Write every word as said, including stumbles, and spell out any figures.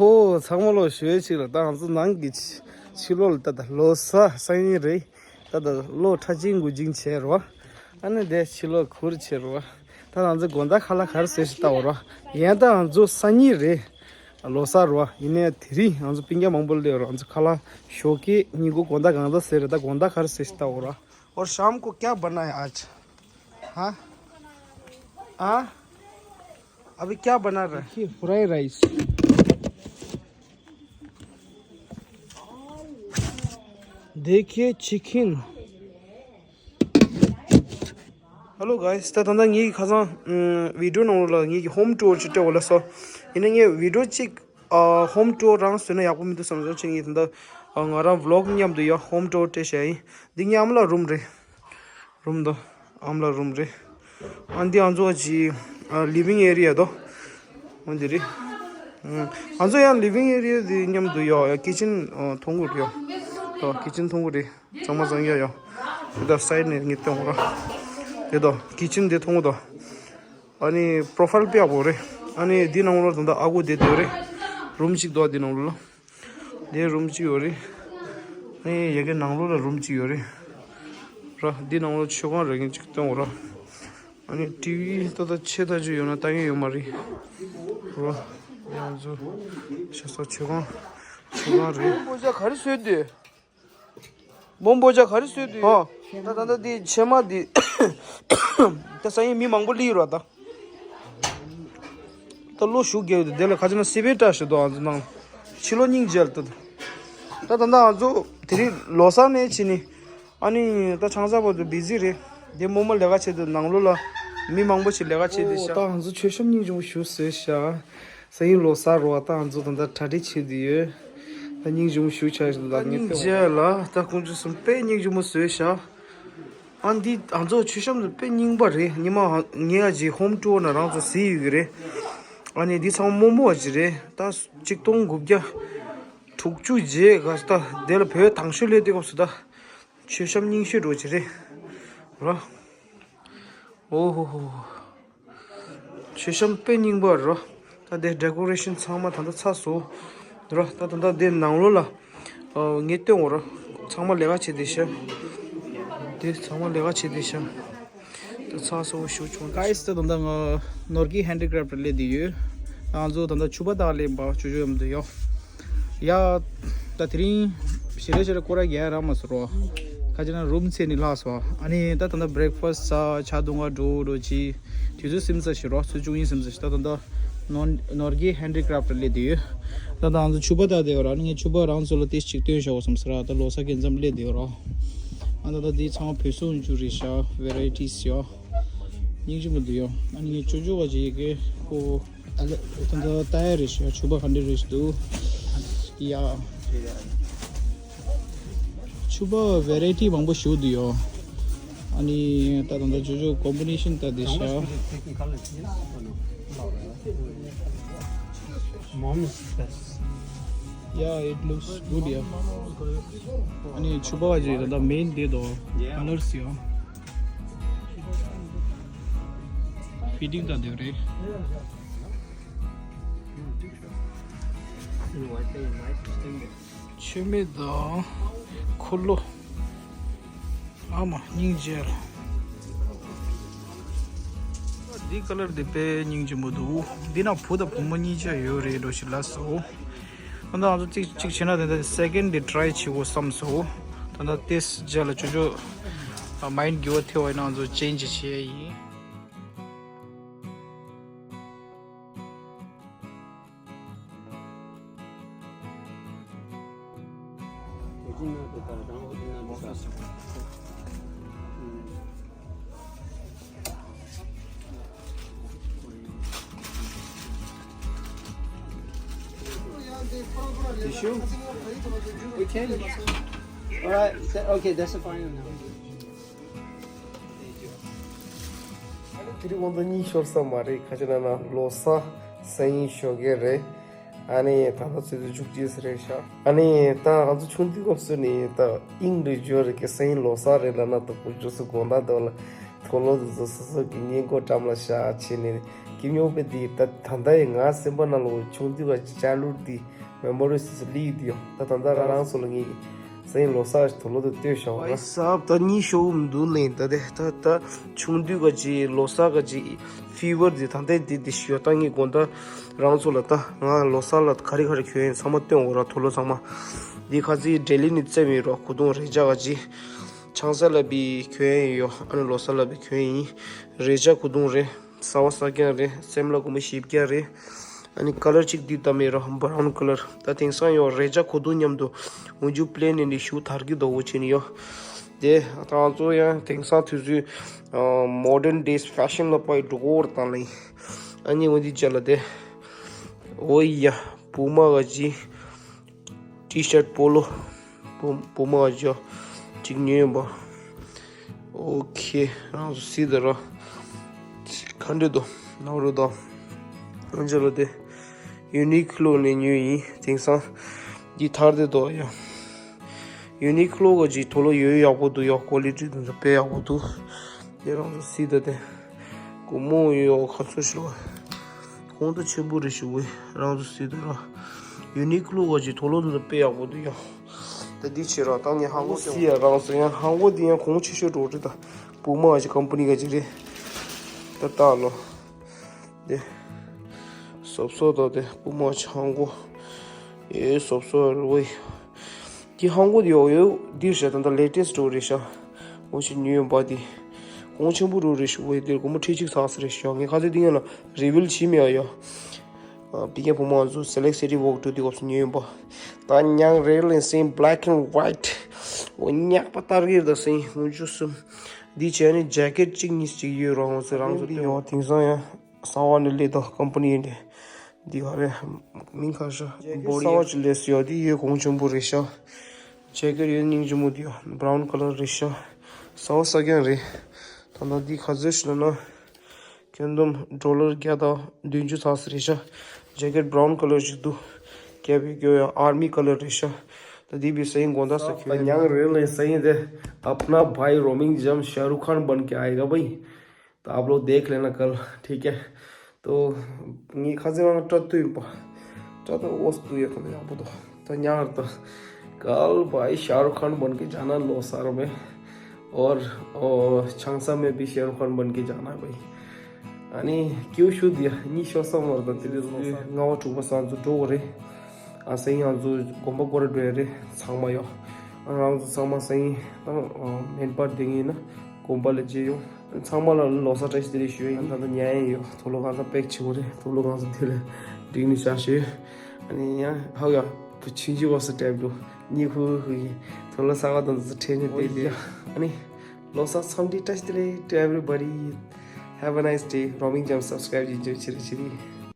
ཨོ་ཚང་མ་ལོ་ཞོལ་ཅིག་ལ་ད་ང་ཚོ་ནང་གི་ཕྱི་ཕྱི་ལོགས་ལ་ད་ད་ལོ་གསར་སང་ཉིན་རེད། ད་ད་ལོ་ཁྲ་ཅིང་དགུ་ཅིང་བྱས་རོ། ཨ་ནི་དེ་ཕྱི་ལོགས་ཁུར་བྱས་རོ། ད་ང་ཚོ་དགོང་དག་ཁ་ལག་ག་རེ་ཟོས་ཤིག་ལྟ་འོ་རོ། ཡན་ད་ང་ཚོ་སང་ཉིན་རེད། ལོ་གསར་རོ། ཡིན་ནའི་དེ་རིང་ང་ཚོ་སྤུན་ཀྱག་མང་པོ་སླེབས་རོ། ང་ཚོ་ཁ་ལག་ཞོགས་ཀས་ཉིན་གུང་དགོང་དག་གང་ལྟར་ཟེར་རེད། ད་དགོང་དག་ག་རེ་ཟོས་ཤིག་ལྟ་འོ་རོ། और शाम को क्या बनाया आज? हाँ? हाँ? अभी क्या बना रहा है? देखिए, फ्राई राइस। देखिए, chicken. Hello guys, ད་ད་ལྟ་ངའི་ཁ་སང་ཨམ་བི་ཌིའོ་ནང་ལ་ངའི་ཧོམ་ཊུར་ཅིག་སྤྲད་འོ་ལ་སོ། ཡིན་ན་ངའི་བི་ཌིའོ་ཅིག་ཨ་ཧོམ་ཊུར་རང་བཟོས་ན་ཡག་པོ་མི་འདུག་བསམ་སོང་། ཅིག་ངས་ད་ལྟ་ཨ་ང་རང་བི་ལོག་མཉམ་དུ་ཡ་ཧོམ་ཊུར་སྤྲད་བཞག་ཡིན། འདི་ངའི་ཨ་མ་ལགས་རུམ་རེད། རུམ་དོ། ཨ་མ་ལགས་རུམ་རེད། ཨ་འདི་ང་ཚོ་ཅི་ཨ་ལི་ཝིང་ཨེ་རི་ཡ་དོ། འོ་འདི་རེད། ཨ་ང་ཚོ་ཡང་ལི་ཝིང་ཨེ་རི་ཡ་འདི་མཉམ་དུ་ཡོད། ཡ་ཀི་ཅན་ཨ་མཐོང་གི་རེད་ཡ། དོ་ཀི་ཅན་མཐོང་གི་རེད། གཙང་མ་གཙང་རྐྱང་ཡ། འདི་དོ་སའིཌ་ནས་ངས་སྟོན་གོ་ར། དེ་དོ་ཀི་ཅན་འདི་མཐོང་གི་དོ། ཨ་ནི་པོ་རོ་ཕའིལ་དཔེ་ཡག་པོ་རེད། ཨ་ནི་འདི་ནང་ལོགས་ད་ལྟ་ཨ་ཁུ་དེ་སྡོད་རེད། རུམ་གཅིག་འདུག་འདི་ནང་ལོགས་ལ། དེ་རུམ་གཅིག་ཡོད་རེད། ཨ་ནི་ཡ་གི་ནང་ལོགས་ལ་རུམ་གཅིག་ཡོད་རེད། ར་འདི་ནང་ལོགས་མཆོད་ཁང་རེད། ངས་གཅིག་སྟོན་གོ་ར། ཨ་ནི་ཊི་ཝི་ཏག་ཏག་ཆེ་ཐག་ཆོད་ཡོད་ན་ལྟ་མཁན་ཡོད་མ་རེད། ར་ཡང་ཚོ་ཤ་ས་མཆོད་ཁང་། མཆོད་ཁང་རེད། མོ་ཅག་ག་རེ་བཟོས་འདུག་མོ་མོ་ཅག་ག་རེ་བཟོས་འདུག་ཨོ། ད་ད་ད་འདི་ཕྱེ་མ་འདི། ད་སང་ཉིན་མི་མང་པོ་སླེབས་ར་ད། ད་ལོ་ཞུགས་རྒྱག་དེ་ལ་ཁ་ཆེ་ན་སི་པེ་ཏྲ་ཞིག་འདུག་ཨ་ཚོ་ནང་། ཕྱི་ལོ་སྙིང་རྗེ་ལ་ད། ད་ད་ད་ཨ་ཚོ་དེ་རིང་ལོ་གསར་ནས་ཕྱིན་ནི། ཨ་ནི་ད་ཆང་ས་བར་དུ་བི་ཟི་རེད། དེ་རྨོ་མོ་ལས་ཀ་བྱེད་དུ་ནང་ལོ་ལ་མི་མང་པོ་ཞིག་ལས་ཀ་བྱེད་དུ་ཤ། ད་ཨ་ཚོ་མཆོད་བཤམས་སྙིང་རྗེ་མོ་ཞུ་ཟེར་ཤ། སང་ཉིན་ལོ་གསར་རོ། ད་ང་ཚོ་ད་ལྟ་གྲ་སྒྲིག་བྱེད་དུ་ཡོད། ད་སྙིང་རྗེ་མོ་ཞུ་ཆ་ཞིག་ད་ངས་སྟོན། སྙིང་རྗེ་ལ་ད་ཁོང་ཚོ་གསུམ་དཔེ་སྙིང་རྗེ་མོ་བཟོས་ཤག་ཨ་འདི་ང་ཚོ་མཆོད་བཤམས་དཔེ་རྙིང་པ་རེད། ཉི་མ་ངས་ཨ་ཅེ་ཧོམ་ཊུར་ནང་རང་ཚོ་གཟིགས་ཡོད་ཀྱི་རེད། ཨ་ནི་འདི་ཚང་མ་རྨོ་མོ་ཨ་ཅེ་རེད། ད་གཅིག་སྟོང་དགུ་བརྒྱ་དྲུག་ཅུ་རྗེས་ག་ད་དེ་ལ་བོད་དང་ཤོས་སླེབས་དུས་སྐབས་སུ་ད་མཆོད་བཤམས་རྙིང་ཤོས་འགྲོ་ཅེ་རེད་ར། ཨོ་ཧོ་ཧོ། མཆོད་བཤམས་དཔེ་རྙིང་པ་རོ། ད་དེ་ཌེ་ཀོ་རེ་ཤན་ཚང་མ་ད་ལྟ་ཚར་སོང་། རོ་ད་ད་ལྟ་དེ་ནང་ལོགས་ལ། ཨོ་ངས་སྟོན་འོ་རོ། ཚང་མ་ལས་ཀ་བྱེད་དེ་ཤ། དེ་ཚང་མ་ལས་ཀ་བྱེད་དེ་ཤ། ད་ཚར་སོང་ཞུ་ཆུང་། གྷའི་སི་ད་ད་ལྟ་ང་ནོར་གྱི་ཧེན་ཌི་ཀེ་རབ་ཊི་སླེབས་བསྡད་ཡོད། ང་ཚོ་ད་ལྟ་ཕྱུ་པ་དག་སླེབས་པ་ཅོ་ཅོ་མཉམ་དུ་ཡོད། ཡ། ད་དེ་རིང་ཞེ་ལེ་ཞེ་ལེ་སྐོར་ར་རྒྱག་རག་མ་སོང་རོ། ཁ་ཅིག་ན་རུམ་ཚེ་ནི་ལྷག་སོང་། ཨ་ནི་ད་ད་ལྟ་བྷི་རེག་ཕ་སི་ཊི་ཟ་ཇ་འཐུང་ག་འགྲོ་འགྲོ་ཅི། དུས་ཚོད་ཟིན་ཚར་ཞིག་རོ། ཚོད་བཅུ་གཉིས་ཟིན་ཚར་ཞིག་ད་ད་ལྟ་ནོར་ནོར་གྱི་ཧེན་ཌི་ཀེ་རབ་ཊི་སླེབས་བསྡད་ཡོད། ད་ད་ང་ཚོ་ཕྱུ་པ་ད་བསྡད་ཡོད་ར། ཨ་ནི་ངས་ཕྱུ་པ་རང་ཚོ་ལ་ཏིས་ཅིག་སྟོན་ཤོག་བསམ་ཟེར་ར། ད་ལོ་གསར་གྱི་མཚམས་སླེབས་བསྡད་ཡོད་ར། ཨ་ད་ད་འདི་ཚང་མ་བོད་སོང་རྒྱུ་རེད་ཤག་ཝེ་རའི་ཊིས་ཡོད། སྙིང་རྗེ་མོ་འདུག་ཡོད། ཨ་ནི་ངས་ཅོ་ཅོ་བ་ཅིག་གི་ཁོ། ཨ་ལེ། ད་ལྟ་ལྟ་ཡ་རེད་ཤག་ཕྱུ་པ་ག་འདྲ་རེད་འདུག་ཡ། ཕྱུ་པ་ཝེ་རའི་ཊི་མང་པོ་ཞིག་འདུག་ཡོད། ཨ་ནི་ད་ད་ལྟ་ཅོ་ཅོ་ཀོམ་བི་ནེ་ཤན་ད་འདི་ཤག Mom is best. Yeah, it looks good, yeah. ཨ་ནི་ཕྱུ་པ་བ་ཅིག་ད་ལྟ་མེན་འདི་དོ། ཡ། ཀ་ལར་སི་ཡོད། ཕི་ཊིང་ད་འདི་རེད། མཆོད་མེ་དང་འཁོར་ལོ། ཨ་མ་སྙིང་རྗེ་ལ། འདི་ཀ་ལར་འདི་དཔེ་སྙིང་རྗེ་མོ་འདུག་འདི་ན་བུ་དང་བུ་མོ་གཉིས་ཆ་ཡོད་རེད་འགྲོ་ཞིག་ལ་སོ། ད་ལྟ་ང་ཚོ་གཅིག་གཅིག་བྱས་ན་དེ་འདྲ་སེ་ཀེན་ཌི་ཊི་རའི་བྱེད་དགོས་བསམ་སོང་། ད་ལྟ་ཏིས་རྗེས་ལ་ཅོ་ཅོ་མའིན་ཌི་གི་བ་ཐེ་བ་ཡིན་ན་ང་ཚོ་ཅེན་ཇི་བྱེད་ཡ་ཡིན། Tissue? We can. All right. Th- okay, that's the final now. དེ་རིང་ང་ཚོ་གཉིད་ཤོར་ས་མ་རེད། ཁ་ཅིག་ན་ན་ལོ་གསར་སང་ཉིན་ཞོགས་ཀས་རེད། ཨ་ནི་ད་ལྟ་ཚོད་ཚོད་བཅུ་གཅིག་རེད་ཤག་ཨ་ནི་ད་ང་ཚོ་ཆུང་དུས་སྐབས་སུ་ནི་ད་དབྱིངས་རེ་འབྱོར་རེ་གི་སང་ཉིན་ལོ་གསར་རེད་ལབ་ན་ད་བུ་ཆུ་སུ་དགོང་དག་དོ་ལ་མཐོ་སློབ་དུ་ཚོ་སོ་སོ་གི་སྔས་མགོ་འགྲམ་ལ་བཞག་བྱས་ནས་ སྐྱིད་ཉོ་པའི་དེ་ད་ད་ལྟ་ཡི་ང་སེམས་པ་ནང་ལོགས་ཆུང་དུས་ཀ་ཅི་ཅ་ལུར་དེ་མེ་མོ་རི་སི་ལི་དེ་ཡོང་ད་ད་ལྟ་རང་རང་སོ་ལ་ངེད་ཀྱི་སེམས་ལོ་གསར་དུ་ལོ་དུ་ལྟོས་ཤོག་ན། སབ་ད་གཉིད་ཤོར་མི་འདུག་ལེན་ད་དེ་ད་ད་ཆུང་དུས་ཀ་ཅི་ལོ་གསར་ཀ་ཅི་ཕི་བར་དེ་ད་ལྟ་དེ་དེ་ཤོད་ད་ངེད་དགོང་ད་རང་ཚོ་ལ་ད་ང་ལོ་གསར་ལ་ག་རེ་ག་རེ་གྱོན་ཡིན་ཚང་མ་སྟོན་འོ་ར་དུ་ལོ་ཚང་མ་དེ་ཁ་ཚི་ཌེ་ལི་ནི་བཙེམ་ཡིན་རོགས་གོ་དུང་རེ་ཅག་ག་ཅི་ཆང་ས་ལ་བི་གྱོན་ཡིན་ཡོ་ཨ་ནི་ལོ་གསར་ལ་བི་གྱོན་ཡིན་རེ་ཅག་གོ་དུང་རེ། གསར་བ་གསར་རྐྱང་རེད། སེམས་ལ་སྒོར་མོ་བཞི་བརྒྱ་རེད། ཨ་ནི་ཀ་ལར་གཅིག་འདི་ལྟ་མེད་ར་བྷ་རའུན་ཀ་ལར། ད་དེང་སང་ཡོད་རེ་ཅག་གོ་དུང་མཉམ་དུ་འུ་ཅུ་པི་ལེན་ནས་ནི་ཤུ་དར་གི་འདུག་འོ་ཆེ་ནི་ཡོད། དེ་ད་ང་ཚོ་ཡང་དེང་སང་དུས་ཚོད་མོ་ཌན་ཌེ་ཡི་ཕེ་ཤན་ལ་པའི་འགྲོ་གོ་བར་བཏང་ལེ། ཨ་ནི་འོ་འདི་བྱས་ལ་དེ། འོ་ཡ་བུ་མ་ག་ཅི། ཊི་ཤར་པོ་ལོ། བུ་བུ་མ་ཇོ། གཅིག་ཉོས་ཡིན་པ། ཨོ་ཁེ་རང་ཚོ་སི་ད་ར། ཁ་འདྲེ་དོ། ནའུ་རུ་དོ། ཨན་ཇེ་ལོ་དེ། ཡུ་ནི་ཀློ་ནས་ཉོས་ཡིན་དེང་སང་། འདི་ཐར་དེ་དོ་ཡ། ཡུ་ནི་ཀློ་ག་ཅིག་དོ་ལོ་ཡོད་ཡག་པོ་འདུག་ཡ་ཀོ་ལི་ཊི་དེ་ཚོ་དཔེ་ཡག་པོ་འདུག་དེ་རང་ཚོ་སི་ད་དེ། སྒོར་མོ་ཡོད་ཁ་ཚོ་ཞིག་ལ། གོང་དུ་ཆེན་པོ་རེད་ཞུ་བས་རང་ཚོ་སྲིད་དུ་ར། ཡུ་ནི་ཀློ་ག་ཅིག་དོ་ལོ་དུ་དཔེ་ཡག་པོ་འདུག་ཡ། ད་འདི་ཕྱིར་ར་ད་ངས་ཧང་གོ་སི་ཡ་རང་ཚོ་ཡང་ཧང་གོ་འདི་ཡང་གོང་ཆེ་ཤོས་འགྲོ་རེད་ད། པུ་མ་ག་ཅིག་ཀམ་པ་ནི་ག་ཅིག་རེད། ད་ལྟ་ལོ། དེ། སོབ་སོ་ད་དེ་པུ་མ་ག་ཅིག་ཧང་གོ། ཨེ་སོབ་སོ་རུ་བས། དེ་ཧང་གོ་དེ་ཡོག་ཡོད་འདི་རེད་ཤག་ད་ལྟ་ལེ་ཊེ་སི་ཊི་འགྲོ་རེད་ཤག་འོ་ཞིག་ཉོས་ཡོད་པ་དེ། གོང་ཆེན་པོ་རུ་རེད་ཞུ་བས་དེར་སྒོར་མོ་ཁྲི་གཅིག་ཚགས་སུ་རེད་ཤག་ངས་ཁ་ཚ་དེ་ཡང་ལ་རི་ཝིལ་བྱེད་མེད་ཡ། པི་ཀེ་བུ་མོ་ང་ཚོ་སེ་ལེག་སི་ཊི་ཝོག་ཊུ་དེ་སྐབས་སུ་ཉོས་ཡོད་པ། ད་ཉང་རེ་ལེན་སིང་བྷ་ལེག་ཨེན་ཝའིཊ། འོ་ཉག་པ་ལྟར་གྱི་ད་སིང་ཧུང་ཆུ་གསུམ། འདི་བྱས་ནས་ཇེ་ཀེཊ་གཅིག་གཉིས་གཅིག་ཡོད་རང་ཚོ་རང་ཚོ་དེ་ཡོད་དེང་སང་ཡང་གསང་བ་ནས་སླེབས་དང་ཀམ་པ་ནི་ཡིན་ཏེ། འདི་ག་རེ། མིང་ཁ་ཤ། ཇེ་ཀེཊ་གསང་བ་ཅིག་སླེབས་སོང་ཡ་འདི་ཡོད་གོང་ཆེན་པོ་རེད་ཤག་ཇེ་ཀེཊ་ཡོད་སྙིང་རྗེ་མོ་འདི་ཡོད་བྷ་རའུན་ཀ་ལར་རེད་ཤག་གསང་བ་ས་རྐྱང་རེད། ད་ལྟ་འདི་ག་ཚོད་ཞིག་ལ་ན། ཁྱོན་བསྡོམས་ཌོ་ལར་བརྒྱ་དང་བདུན་ཅུ་ཚགས་སུ་རེད་ཤག་ཇེ་ཀེཊ་བྷ་རའུན་ཀ་ལར་ཞིག་འདུག་ཀེབ་ཡོད་ཡོད་ཨར་མི་ཀ་ལར་རེད་ཤག་ད་འདི་བི་སེང་དགོང་དག་ས་ཁྱོད་ཉང་རེ་ལེན་སེང་དེ། अपना भाई रोमिंग जम शाहरुख खान बन के आएगा भाई। तो आप लोग देख लेना कल। ठीक है। तो ངས་ཁ་སང་སྤྲད་དུས་ཡིན་པ། སྤྲད་དུས་འོས་བསྡུ་ཡོད་དམ་ཡག་པོ་འདུག་ད་ཉག་ད། कल भाई शाहरुख खान बन के जाना लोसार में। और ओ छांगसा में भी शाहरुख खान बन के जाना है भाई। ཨ་ནི་ཀྱུ་ཤུ་དེ་གཉིས་ཤོར་སོང་བར་དང་དེ་རིང་ལོ་གསར་ལྔ་པ་དྲུག་པ་སང་ཚོ་འགྲོ་གི་རེད། ཨ་སེང་ང་ཚོ་དགོན་པ་སྐོར་འགྲོ་ཡ་རེད་ཚང་མ་ཡོ། ཨ་རང་ཚོ་ཚང་མ་སེང་དང་མེན་པར་དེ་ངེས་ན་དགོན་པ་ལ་མཇལ་ཡོང་། ཚང་མ་ལ་ལོ་གསར་བཀྲ་ཤིས་བདེ་ལེགས་ཞུ་ཡ་ཡིན། ད་ལྟ་ཉལ་ཡ་ཡོད་དུག་ལོག་གང་ཚང་པེག་བྱེད་དགོས་རེད། དུག་ལོག་གང་ཚང་དེ་ལ་འགྲིག་ནི་བཞག་ཞུ། ཨ་ནི་ཡང་ཧ་ཡ་བུ་ཆུང་ཆུང་བ་སུ་ཊེབ་འགྲོ་གཉིད་ཁུག་ཁུག་ཡིན། དུག་ལོག་གསར་པ་དང་ཚོ་ཁྲེལ་ནི་དེ་ལ་ཡ། ཨ་ནི་ལོ་གསར་འཚམས་འདྲི་བཀྲ་ཤིས་བདེ་ལེགས་to everybody. Have a nice day. Roaming Jam subscribe བྱེད་རྒྱུ་ཕྱིར་ཕྱིར།